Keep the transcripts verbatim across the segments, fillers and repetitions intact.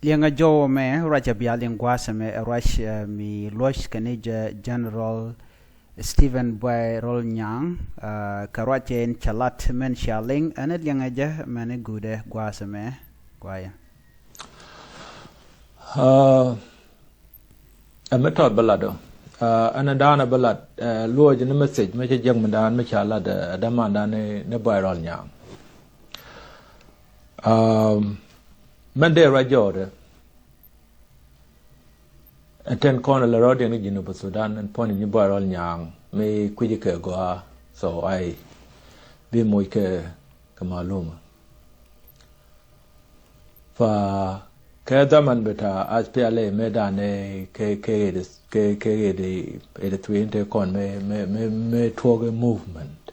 Liɛŋɛ jɔwä mɛ ruacɛ bia liŋ gua̱a̱th ɛmɛ ɛ ruac, eh, mi luɔc kɛ ni jɛ General Stephen Buay Rol Nyaŋ, eh, kɛ ruacɛ in cɛ lat mɛn cia liŋ ɛn liɛŋɛ jɛ mɛn i̱ guudɛ gua̱a̱th ɛmɛ gua̱a̱yɛ. Ah, ɛmɛ tɔt bä lat ɔ. Ah, ɛn ɛn daanɛ bä lat, eh, luɔc ni message mɛ cɛ jek mi daan mi ca lat, eh, dämandan ni, ni Buay Rol Nyaŋ. Um, mɛn dee ruac jɔɔdɛ. Ɛn tɛn kɔn lɛ rɔɔdiɛn ni Jinub Sudan ɛn puɔ̱ny ni Buay Rol Nyaŋ mi kui̱ci kɛ gɔaa. So, ay bi moc kɛ, kɛ maluma. Fa kɛ dhaman bita S P L A mëë danɛ kɛ, kɛ ɣet, kɛ, kɛ ɣet, ɣet thuin te kɔn mëë, mëë, mëë, mëë tuɔk movement.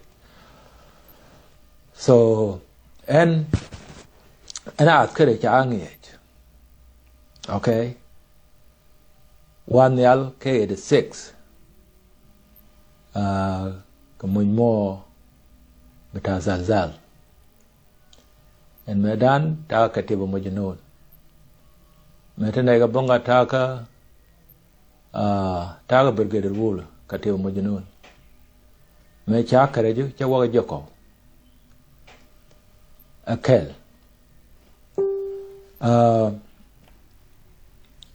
So, ɛn, ɛn a askari ca ŋiɛc. Okay? Wan nhial kɛ eighty six. Ah, kɛ muny mɔ bita Zalzal. Ɛn mëë dan takä Katiba Majnun. Mëë te nɛy kɛ boŋa takä, ah, takä Brigadier Wul Katiba Majnun. Mëë ca kärɛ ju cɛ wäkɛ jɛ kɔw. Ɛ kɛl. Ah,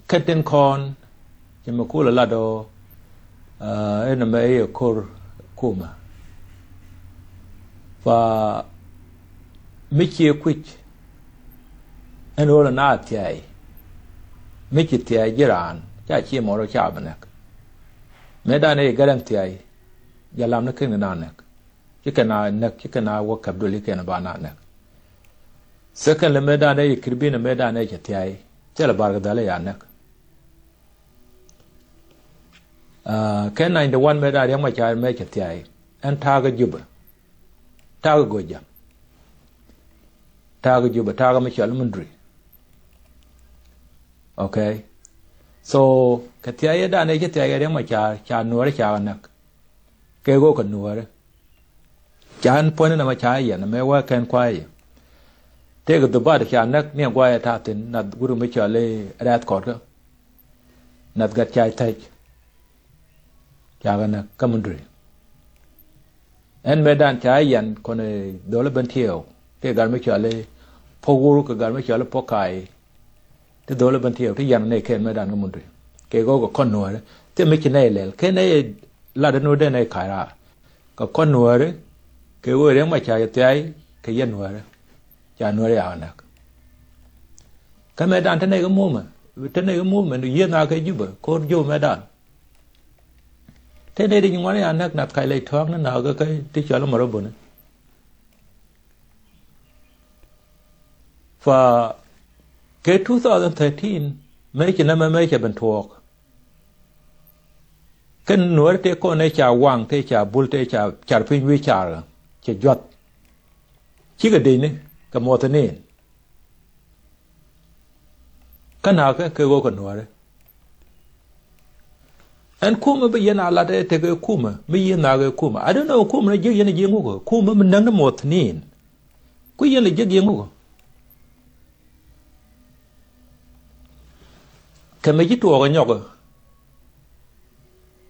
kä tin kɔn cɛ mi kulɛ lat ɔ, ah, ɛn ɛmɛ i̱ ɛ ko̱r kumɛ. Fa mi ciɛ kui̱c ɛn ɣöö lɛ na thia̱a̱y. Mi ci thia̱a̱y ji̱ raan ca ciɛ mɔr ɔ ca bi nɛk. Mëë danɛ i̱ gɛrɛn thia̱a̱y jɛ lam ni ken kɛ na nɛk. Ci kɛn a näk, ci kɛn a wä käp doli kɛn a ba na näk. Secondly, mëë danɛ yɛ kir binɛ mëë danɛ cɛ thiay, thilɛ bar kɛ dhali ya näk. Ah, kɛ ninety one mëë danɛ Riɛk Macar mëë cɛ thiay, ɛn ta̱a̱ kä Juba, ta̱a̱ kä Goja, ta̱a̱ kä Juba, ta̱a̱ kä mi cɔal Mundri. Okay. So kɛ thiay yɛ danɛ cɛ thiay kɛ Riɛk Macar, ca nuɔrɛ ca näk. Kɛ ɣöö kɛ nuɔrɛ. Ca ɛn puɔ̱ny nɛmɛ ca yɛn mɛ wä kɛn kuayɛ. Tëëkɛ dhubat ca näk ni guayɛ ta̱a̱ thi̱n nath wut mi cɔal i̱ rɛ̈th kɔtkä. Nath gat ca thäc. Ca kɛ näk kä Mundri. Ɛn mëë dan ca yɛn kɔnɛ dho̱l i̱ Bentiɛw. Tëëkɛ gat mi cɔal i̱ Puɔ̱k Wur kɛ gat mi cɔal i̱ Puɔ̱k Ka̱a̱y. Ti dho̱l i̱ Bentiɛw ti yɛn nɛy kɛn mëë dan kä Mundri. Kɛ ɣöö kɛ kɔn nuäärä. Thil mi ci nɛy lɛl. Kɛ nɛy lat i̱ nuɔ̱r dee nɛy ka̱c raar. Kɛ kɔn nuäärä. Kɛ ɣöö Riɛk Macar cɛ thiay kɛ yɛn nuäärä. Ca nuäärä ya näk. Kä mëë dan te nɛy kä movement. Te nɛy kä movement yieth na kɛ Juba. Ko̱r Juba mëë dan. Te nɛy ti nyin ŋuan ya näk nath kac lɛy tɔ̱a̱k ni na̱a̱k kä ti cɔal i̱ Marabuni. Fa kɛ two thousand thirteen mëë ci nɛmɛ mëë cɛ ben tuɔɔk. Kɛn nuäärä tëë kɔn ëë ca waŋ tëë ca bul tëë ca car piny wi̱i̱ car cɛ juath. Cikɛ dec ni kɛ muɔthinin. Kä na̱a̱kɛ kɛ ɣöö kɛ nuäärä. Ɛn kumä bi yɛn a lat ɛ tekɛ kumä mi yieth na̱a̱kɛ kumä. I don't know kumä ni jiäk yɛn jiäk ŋukä. Kumä mi näk ni muɔthinin. Ku yɛn lɛ jiäk yɛ ŋukä. Kɛ mɛ ci tuɔɔk ɛ nyɔk.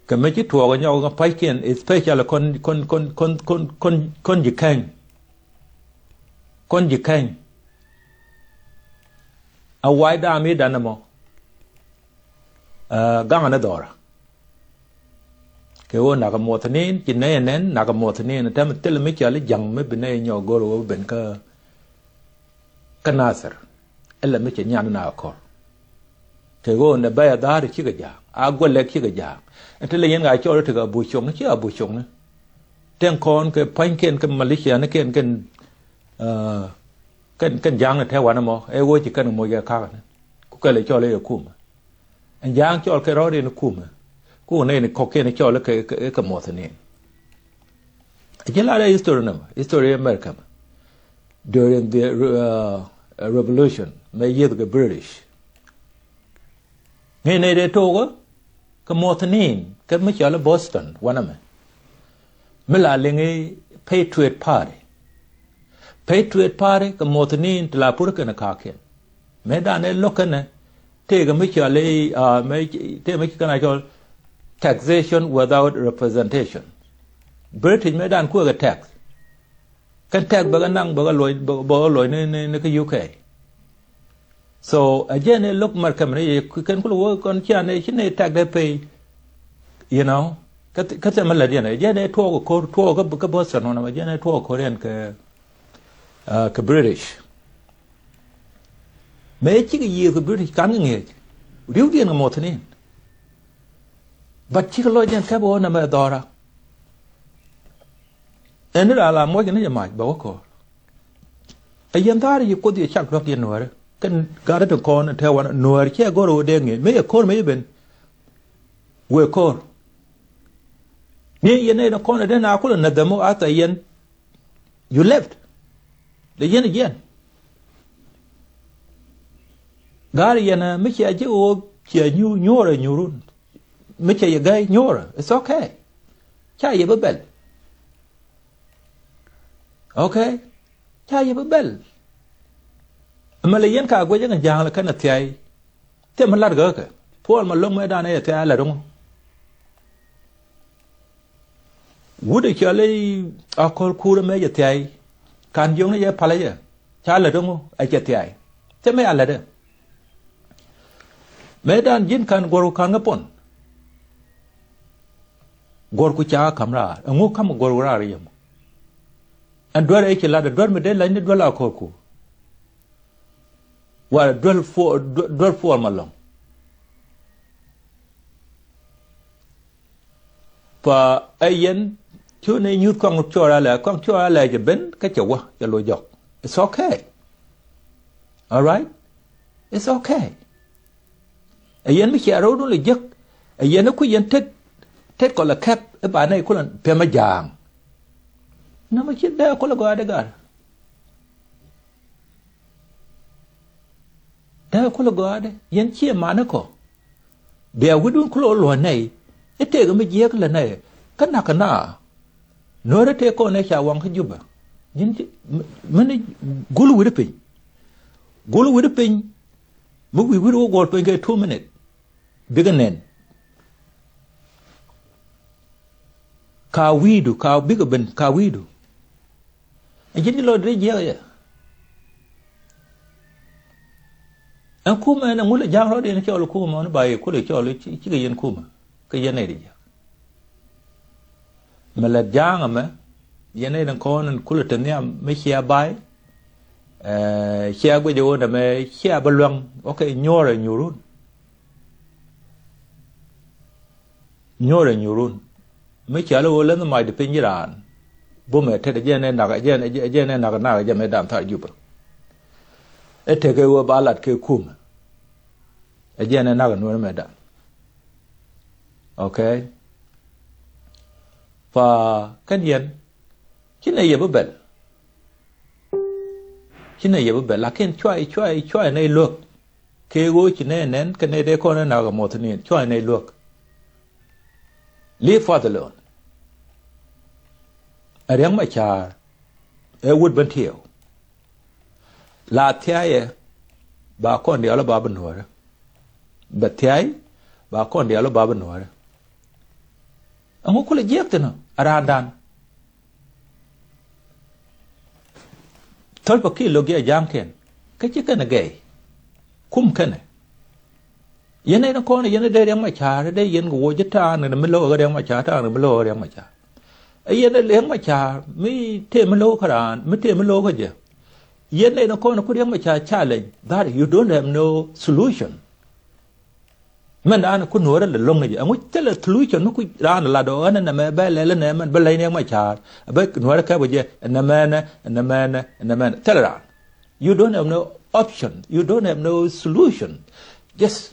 Kɛ mɛ ci tuɔɔk ɛ nyɔk kä pa̱ckiɛn, especially kɔn, kɔn, kɔn, kɔn, kɔn, kɔn, kɔn ji̱ kɛny. Kɔn ji̱ kɛny. A wa̱i̱ da̱a̱m i̱ dan ɛmɔ. Ɛ, gaŋä ni dhɔra. Kɛ ɣöö nakä muɔthinin ci nɛy ɛ nɛn, nakä muɔthinin tɛm thil mi cɔal i̱ ja̱ŋ mi bi nɛy nyɔk go̱r ɣöö ben kä, kä Nathir. Ilɛ mi cɛ nyan nakä kɔr. Kɛ ɣöö nɛ bɛy a dha̱a̱r cikɛ ja̱a̱ŋ, a guɛlɛk cikɛ ja̱a̱ŋ. Ɛn ti lɛ yɛn ɣaa cɔl i̱ tekɛ abuc cokni, ci abuc cokni. Tɛŋ kɔn kɛ pua̱nykiɛn kɛ malicianikiɛn kɛn, ɛ, kɛn, kɛn ja̱a̱ŋ ni te wanɛ mɔ, ɛ ɣöö ci kɛn moc kɛ ka̱kä ni. Ku kɛl ɛ cɔl i̱ ɛ kumä. Ɛn ja̱a̱ŋ cɔl kɛ rɔ̱ rin kumä. Ku nɛy ni kɔ̱kiɛn cɔl kɛ, kɛ, kɛ muɔthinin. Ɛ ji̱ lar ɛ history nɛmɛ, history America mɛ. During the, uh, revolution, mɛ yieth kɛ British. Ŋi̱i̱c nɛy dee tokä, kɛ muɔthinin, kɛ mi cɔal i̱ Boston, wanɛ mɛ. Mi la liŋ i̱ Patriot Party. Patriot Party, kɛ muɔthinin, ti la pur kɛn ka̱kiɛn. Mëë dan ɛ lo̱k kɛnɛ tëëkɛ mi cɔl i̱, ah, mëë tëëkɛ mi ci kɛn a cɔl taxation without representation. British mëë dan kuɛkɛ tax. Kɛn tax bɛ kɛ naŋ, bɛ kɛ luɔc, bɛ kɛ luɔc ni, ni, ni kä U K. So a jɛn ɛ lo̱k mɛr kɛmɛ ni yɛ kɛn kulɛ wä kɔn cian ɛ ci ni tax dee pay. You know, kä thɛmɛ lät yɛn ɛ jɛn ɛ tuɔɔk ɛ ko̱r, tuɔɔk kä Boston ɣän ɛmɛ, jɛn ɛ tuɔɔk ɛ ko̱r yɛn kɛ, ah, kɛ British. Mëë cikɛ yiëë kɛ British kan kɛ ŋi̱eec ri̱wdiɛn kɛ mothinin. But cikɛ lɔc jɛn kɛpɛ ɣän ɛmɛ dhɔra. Ɛn ni raa la muɔc ni jɛ mac bɛ wä kɔɔr. Ɛ yɛn thaar yi Kuoth yɛ cak luäk yɛn Nuäärä. Kɛn gat ɛ tin kɔn ɛ tɛ̈ wan Nuäär cɛ gɔr ɣöö dee ŋi̱eec mëë yɛ ko̱r mëë yɛ ben. Wëë ko̱r ni yɛn nɛy tin kɔn ɛ dee na kulɛ näth ɛmɔ a thɛ yɛn. You left. Dee yɛn jiɛn. Ga̱r yɛn mi cia ji̱ ɣöö cia nyuur, nyuurä nyuurun. Mi cia yɛ gäi nyuurä. It's okay. Ca yɛ bi bɛl. Okay. Ca yɛ bi bɛl. Mɛ lɛ yɛn ka guɛc ɛn ja̱a̱ŋ lɛ kɛn a thiay. Thimɛ lat gäkɛ puɔl ma lo̱ŋ mɛ danɛ yɛ thiay a lät ŋu. Wut ɛ cɔl i̱ a kɔl kuurä mɛ jɛ thiay. Kan jiɔkni jɛ palä jɛ ca lät ŋu ɛ cɛ thiay. Thimɛ a lätdɛ. Mɛ dan ji̱n kan guɔrku kan kä puɔn. Guɔrku ca ka̱m raar ɛŋu ka̱m guɔrku raar yɛm. Ɛn duer ɛ ci lat ɛ duer mi dee la̱ny ni duel a kɔrku. Wa duel puɔl, duel puɔl ma lɔ̱ŋ. Pa ɛ yɛn cu ni nyuth kɔŋ cuɔr alɛ kɔŋ cuɔr alɛ jɛ ben kä cɛ wä cɛ lo jɔk. It's okay. All right. It's okay. Ɛ yɛn mi cia ro̱o̱dun lɛ jiäk ɛ yɛn i̱ ku yɛn tet tet kɔ lɛ kɛp i̱ ba nɛy kulɛ pemä ja̱a̱ŋ. Nɔmɔ ci dee kulɛ gɔaa di gar. Dee kulɛ gɔaa di yɛn ciɛ mani kɔ. Bia wi̱dun kulɛ wä luɔ̱c nɛy i̱ tëëkɛ mi jiääk lɛ nɛy kä nakä na. Nuäärä tëë kɔn ëë ca waŋ kä Jubɛ. Ji̱n ci mini gul wi̱ri piny. Gul wi̱ri piny. Mi wi̱i̱ wi̱ri wä guɔl piny kɛ two minute. Bikɛ nɛn. Ka wi̱i̱du ka bikɛ ben ka wi̱i̱du. Ɛn ji̱n ci lɔ dee jiɛk yɛ. Ɛn kumɛ ɛn ɛŋu lɛ ja̱a̱ŋ rɔɔdiɛn cɔl kumɛ ɔn ba yɛ kulɛ cɔl cikɛ yɛn kumɛ. Kä yɛn nɛy ti jiäk. Mɛ lät ja̱a̱ŋ ɛmɛ yɛn nɛy ti kɔn in kulɛ te nhiam mi cia bay. Cia guic ɛ ɣöö nɛmɛ cia bä luäŋ. Okay, nyuɔrɛ nyuurun. Nyuɔrɛ nyuurun. Mi cia lɛ ɣöö lɛnh mac di piny ji̱ raan. Bumɛ tet ɛ jɛn ɛ nak ɛ jɛn ɛ jɛn ɛ nak ɛ nak ɛ jɛ mɛ dan thar Jubɛ. Ɛ tekɛ ɣöö ba lat kɛ kumɛ. Ɛ jɛn ɛ nak ɛ nuɔ̱ɔ̱r mɛ dan. Okay. Pa kɛn yɛn ci nɛ yɛ bi bɛl. Ci nɛ yɛ bi bɛl lakin cuay cuay cuay nɛ luäk. Kɛ ɣöö ci nɛ nɛn kɛ nɛ dee kɔn ɛ nak ɛ muɔth ni cuay nɛ luäk. Leave father alone. Ɛ Riɛk Macar ɛ wut ben tiɛw. La thiayɛ ba kɔn diaal ba bi nuɔɔrɛ. Bɛ thiay ba kɔn diaal ba bi nuɔɔrɛ. Ɛŋu kulɛ jiɛk thin ɔ a raandan. Thol pa ki lo̱k yɛ ja̱a̱ŋkiɛn kä ci kɛn ɛ gɛy. Kum kɛnɛ. Yɛn ɛ ni kɔn yɛn ɛ dee Riɛk Macar ɛ dee yɛn kɛ woc ɛ ta̱a̱n kɛ mi lo̱k ɛ Riɛk Macar ta̱a̱n kɛ mi lo̱k ɛ Riɛk Macar. Ɛ yɛn ɛ Riɛk Macar mi tëë mi lo̱k kä raan mi tëë mi lo̱k kä jɛ. Yɛn ɛ ni kɔn ku Riɛk Macar challenge that you don't have no solution. Mɛn raan ku nuɔɔrɛ lɛ lo̱ŋ ni jɛ ɛŋu thilɛ solution mi ku raan lat ɔ ɛn ɛ nɛmɛ bɛ lɛl ɛ nɛ mɛn bɛ lɛy Riɛk Macar bɛ nuɔɔrɛ kɛp ɛ jɛ ɛ nɛmɛnɛ ɛ nɛmɛnɛ ɛ nɛmɛnɛ thilɛ raan. You don't have no option. You don't have no solution. Just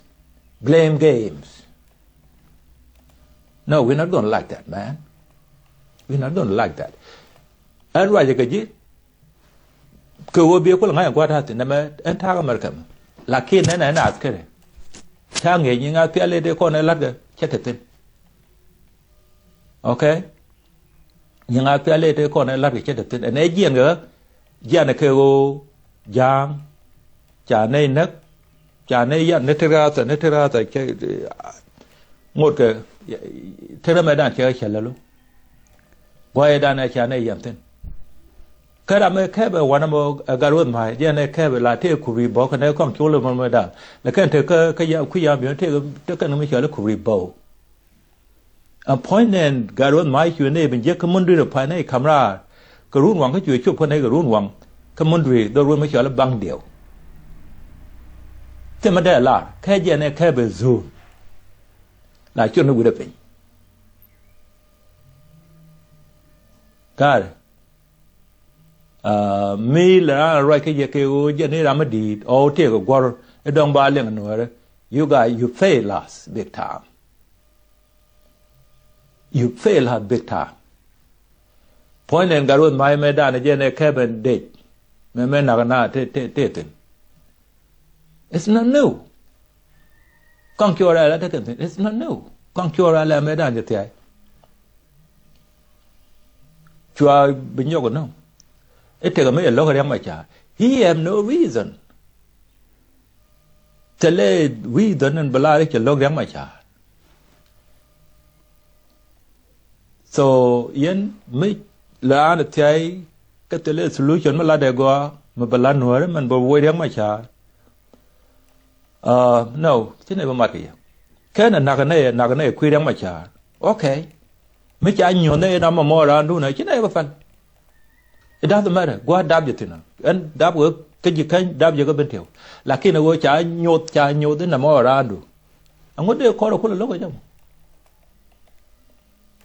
blame games. No, we're not gonna like that, man. We're not gonna like that. Ɛn ruacɛ kɛ ji̱ kɛ ɣöö biɛ kulɛ ŋa̱c ɛ gua̱a̱t ta̱a̱ thi̱n ɛmɛ ɛn ta̱a̱ kɛ America mɛ. Lakin ɛn ɛn askeri. Ca ŋi̱eec nyi ŋa̱th pial ëë dee kɔn ɛ la̱t kɛ cɛ te thi̱n. Okay. Nyi ŋa̱th pial ëë tëë kɔn ɛ la̱t kɛ ce̱t ɛ thi̱n ɛn ɛ jiɛn kɛ ɣä jiɛn ɛ kɛ ɣöö ja̱a̱ŋ Ca nɛy näk, ca nɛy yɛn ni tëk rathɛ, ni tëk rathɛ cɛ ŋot kɛ tëk ram ɛ dan cɛ cɛ lɛlu. Guayɛ dan ɛ ca nɛy yɛn thi̱n. Kä ram ɛ kɛpɛ wanɛ mɔ ɛ gat weth ma̱a̱c jɛn ɛ kɛpɛ la tëë kup ri bɔk kɛn ɛ kɔŋ col mɔ mɛ dan. Lɛ kɛn tëk kä kä ya kui̱ ya mi̱ tëk tëk kɛn mi cɔl ɛ kup ri bɔk. Ɛn puɔ̱ny nɛn gat ruɔ̱th ma̱a̱c cuɛ nɛy ben jiäk kä mun dui̱r ɛ pa̱ny nɛy ka̱m raar. Kɛ run waŋ kä cuɛ cop kä nɛy kɛ run waŋ kä mun dui̱r dhɔr ruɔ̱th mi cɔal i̱ baŋ diɛw. Thimɛ dee lar kɛ jɛn ɛ kɛ ben zon. La cot ni wi̱rɛ piny. Gat. Mi lɛ ran ruac kä jɛ kɛ ɣöö jɛn i̱ ram mi di̱i̱t ɔ tëëk ɛ guɔ̱r i̱ dɔ̱ŋ ba liŋ nuäärä. You guys, you fail us big time. You fail us big time. Puɔ̱ny nɛn gat ruɔ̱th ma̱a̱c mɛ danɛ jɛn ɛ kɛpɛn dec mɛ mɛ nak na tëë tëë tëë thi̱n. It's not new. Kɔŋ cuɔr ala tekɛ thi̱n. It's not new. Kɔŋ cuɔr ala mɛ dan jɛ thiay. Cua bi nyɔk nɔ. I̱ tekɛ mi cɛ lo̱k Riɛk Macar. He have no reason. Thilɛ reason in bi lar i̱ cɛ lo̱k Riɛk Macar. So yɛn mi la an thiay kä thilɛ solution mi latdɛ gɔaa mi bɛ lat nuääri mɛn bɛ woc Riɛk Macar. No, ci nɛ bä mat kɛ yɛ. Kɛn ɛ nak nɛ, nak nɛ kui̱ Riɛk Macar. Okay. Mi ca nyuɔ̱th nɛ in amɔ mɔ raan duun ɛ ci nɛ bä pɛl. It doesn't matter. Gua̱a̱th dap jɛ thi̱n ɔ. Ɛn dap wee kä ji̱ käny dap jɛ kä ben tiɛw. Lakin ɛ wee ca nyuɔ̱th, ca nyuɔ̱th in amɔ raan du. Ɛŋu dee kɔr ɛ kulɛ lo̱k ɛ jɛ mɔ.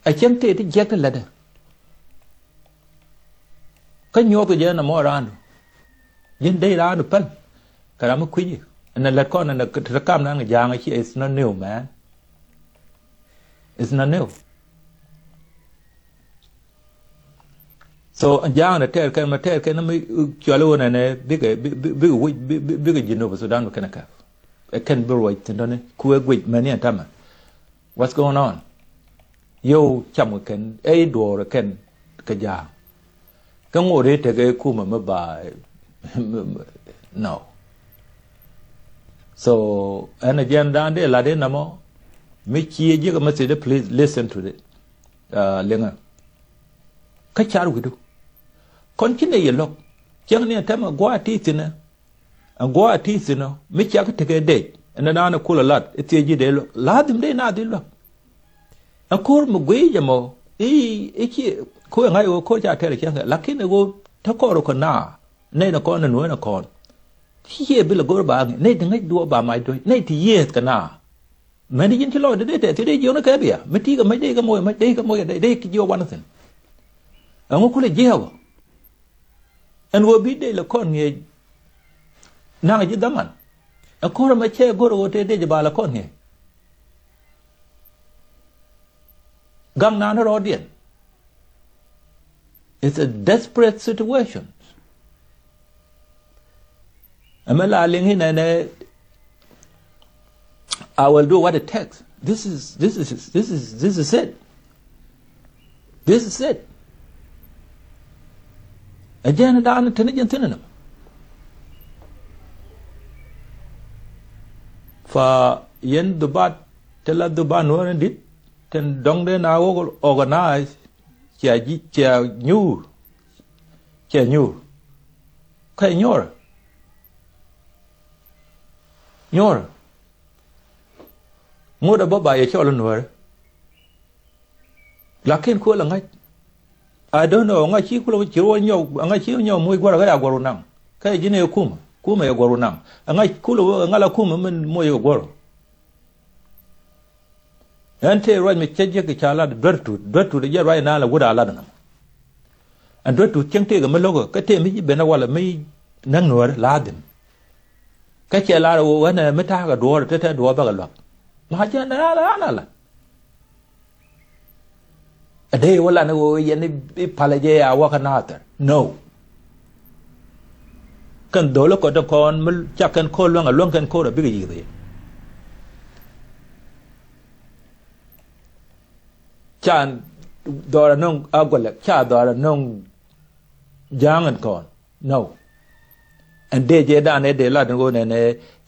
Ɛ cieŋ tëë ti jiɛk ti lätdɛ. Kä nyuɔ̱th kɛ jɛ nɔmɔ raandu. Ji̱n dee raandu päl. Kɛ ram mi kui̱ci ɛn ɛ lät kɔn ɛn ɛ ti kam nan kɛ ja̱a̱ŋ ɛ ci, it's not new, man. It's not new. So ja̱a̱ŋ ni tɛɛr kɛn mɛ tɛɛr kɛn mi cuali wä nɛnɛ bikɛ bikɛ wi̱c bikɛ ji̱ Nup Sudan mi kɛn ɛ kɛp. Ɛ kɛn bi ruɔc thi̱n tɔni kuɛ guic mɛni ɛn tamɛ. What's going on? Yio̱w cam kɛ kɛn ɛ i̱ duɔɔr kɛn kɛ ja̱a̱ŋ. Kä ŋot i̱ tekɛ kumɛ mi ba nɔ. So ɛn ɛ jiɛn da̱a̱n dee lat in namɔ mi ci ji̱ kɛ message, please listen to it. Liŋä kä car wi̱du. Kɔn ci nɛ yɛ lo̱k cäŋ ni ɛ tɛmɛ gua̱a̱ ti thi̱nɛ. Ɛn gua̱a̱ ti thi̱n ɔ mi cak tekɛ dec ɛn ɛn an ɛ kul ɛ lat ɛ thiec ji̱ dee luäk. Ladhim dee naath i̱ luäk. Ɛn ko̱r mi guic ɛmɔ i̱ i̱ ci ko̱r ɛ ŋa̱c ɛ ɣöö ko̱r ca tɛr ɛ cäŋ kɛ lakin ɛ ɣöö te kɔr ɛ kɔn naa nɛy nɛ kɔn ɛ nuɔ̱ɔ̱n ɛ kɔn. Ci ciɛ bil ɛ go̱r ba ŋi̱ nɛy ti ŋäc duɔɔp ba mac duɔ̱c nɛy ti yiëëth kɛ naa. Mɛn ti ji̱n ci lɔcdɛ dee tɛth ci dee jiɔn kɛ bia mi ti̱i̱ kɛ mäc dee kɛ moc ɛ mäc dee kɛ moc ɛ dee dee jiɔ wanɛ thi̱n. Ɛŋu kulɛ jiɛɛk ɔ. Ɛn ɣöö bi dee lɛ kɔn ŋi̱eec. Naŋ ji̱ dhaman ɛ ko̱r ɛmɛ cɛ go̱r ɣöö tëë dee jɛ ba lɛ kɔn ŋi̱eec. Gaŋ naan rɔɔdiɛn. It's a desperate situation. Ɛmɛ la liŋ inɛnɛ. I will do what it takes. This is this is this is this is it. This is it. Ɛ jɛn dan teni jɛn thin inam. Fa yɛn dhubat ti la dhubat nuɔr in dit tin dɔŋ den a wok organize. Cia ji̱ cia nyuur. Cia nyuur. Kɛ nyuur. Nyuur. Ŋot a bä ba yɛ cɔl nuɔr. Lakin kuɔl a ŋa̱c. I don't know, a ŋa̱c ci kulɛ ci ruɔ nyɔk, a ŋa̱c ci nyɔk moc guɔr a ɣä ya guɔr wä naŋ. Kä ji̱n ɛ kumä, kumä yɛ guɔr wä naŋ. A ŋa̱c kulɛ wä ŋa̱l a kumä min moc yɛ guɔr. Ɛn tëë ruac mi cä jiäk kɛ ca lat duer tut, duer tut jɛ ruac naan la wut a lat nɔm. Ɛn duer tut cieŋ tëëkɛ mi lo̱kä kä tëë mi ci ben a walɛ mi näk nuäär ladhim. Kä cɛ lar ɣöö ɣän ɛ mi ta̱a̱kɛ duɔ̱ɔ̱r te te duɔ̱ɔ̱r bäkɛ luäk. Ma jɛ nɛ ran ran ala. Ɛ dee wä lan ɣöö yɛn i̱ palɛ jɛ ya wäkä naathɛr. No. Kɛn dho̱l kɔt kɔn mi cak kɛn ko̱r luäŋ a luäŋ kɛn ko̱r a bikɛ yi̱th yɛ. Ca dhɔr a no̱ŋ a gɔlɛ ca dhɔr a no̱ŋ ja̱a̱ŋ in kɔn. No. Ɛn dee jɛ dan ɛ dee lat ni ɣöö nɛnɛ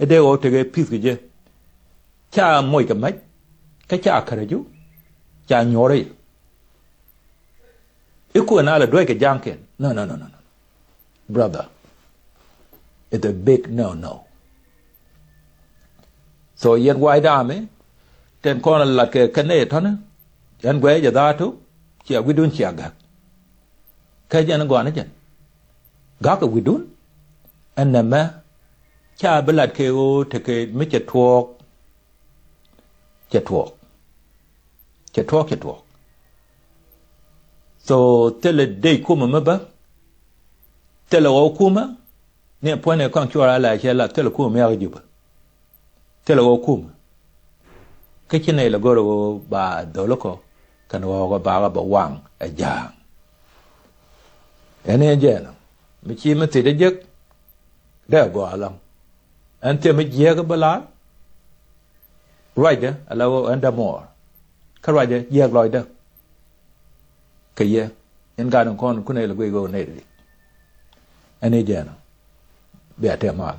ɛ dee ɣöö tekɛ pi̱th kɛ jɛ. Ca moc kɛ mac kä ca kärɛ ju ca nyuɔrɛ yɛ. I̱ kuɛ na lɛ duec kɛ ja̱ŋ kɛn. No, no, no, no, no. Brother, it's a big no, no. So yɛn White Army, tɛn kɔn lat kɛ kɛn nɛ tɔ̱nɛ, yɛn guɛy jɛ dhaatu, cia wi̱dun cia gak. Kä jɛn gɔanɛ jɛn. Gak kɛ wi̱dun, ɛn nɛmɛ, ca bi lat kɛ ɣöö tekɛ mi cɛ tuɔɔk, cɛ tuɔɔk. Cɛ tuɔɔk, cɛ tuɔɔk. So thilɛ dec kumɛ mi bä. Thilɛ ɣɔw kumɛ. Ni puɔ̱nɛ kɔn cuɔr ala cɛ la thilɛ kumɛ mi yak Jubɛ. Thilɛ ɣɔw kumɛ. Kä ci nɛy lɛ go̱r ɣöö ba dhol kɔ kɛn ɣɔw kɛ bakɛ bɛ waŋ ɛ ja̱a̱ŋ. Ɛn i̱ jɛn mi ci mi thit ɛ jek. Dee gɔaa lɔ̱ŋ. Ɛn thiem mi jiɛɛk bä laar. Ruacdä ala ɣöö ɛn dämuɔɔr. Kä ruacdä jiɛɛk lɔcdä. Kɛ yɛ in gat in kɔn kunɛ lɛ guic ɣöö nɛy ri. Ɛn i̱ jɛn bia tɛm mal.